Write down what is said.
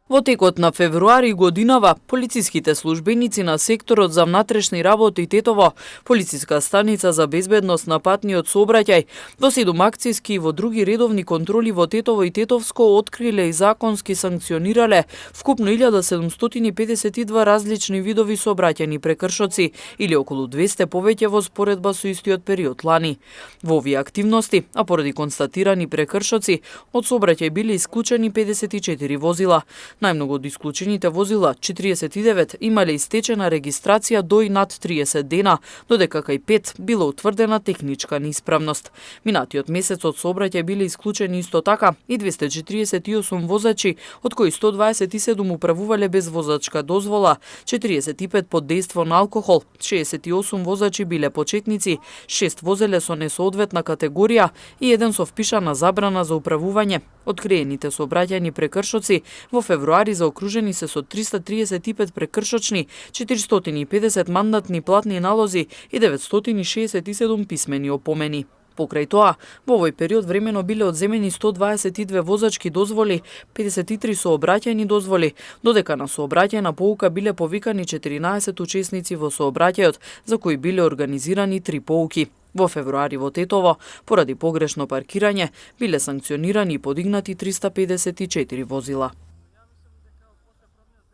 Во текот на февруари годинава, полициските службеници на секторот за внатрешни работи Тетово, полициска станица за безбедност на патниот сообраќај, во 7 акцијски и во други редовни контроли во Тетово и Тетовско откриле и законски санкционирале вкупно 1752 различни видови сообраќајни прекршоци или околу 200 повеќе во споредба со истиот период лани. Во овие активности, а поради констатирани прекршоци, од сообраќај биле исклучени 54 возила. Најмногу од исклучените возила, 49, имале истечена регистрација до и над 30 дена, додека кај 5 било утврдена техничка неисправност. Минатиот месец од сообраќај биле исклучени исто така и 248 возачи, од кои 127 управувале без возачка дозвола, 45 под дејство на алкохол, 68 возачи биле почетници, 6 возеле со несоодветна категорија и еден со впишана забрана за управување. Откриените сообраќајни прекршоци во февруари заокружени се со 335 прекршочни, 450 мандатни платни налози и 967 писмени опомени. Покрај тоа, во овој период времено биле одземени 122 возачки дозволи, 53 сообраќајни дозволи, додека на сообраќајна поука биле повикани 14 учесници во сообраќајот, за кои биле организирани 3 поуки. Во февруари во Тетово, поради погрешно паркирање, биле санкционирани и подигнати 354 возила.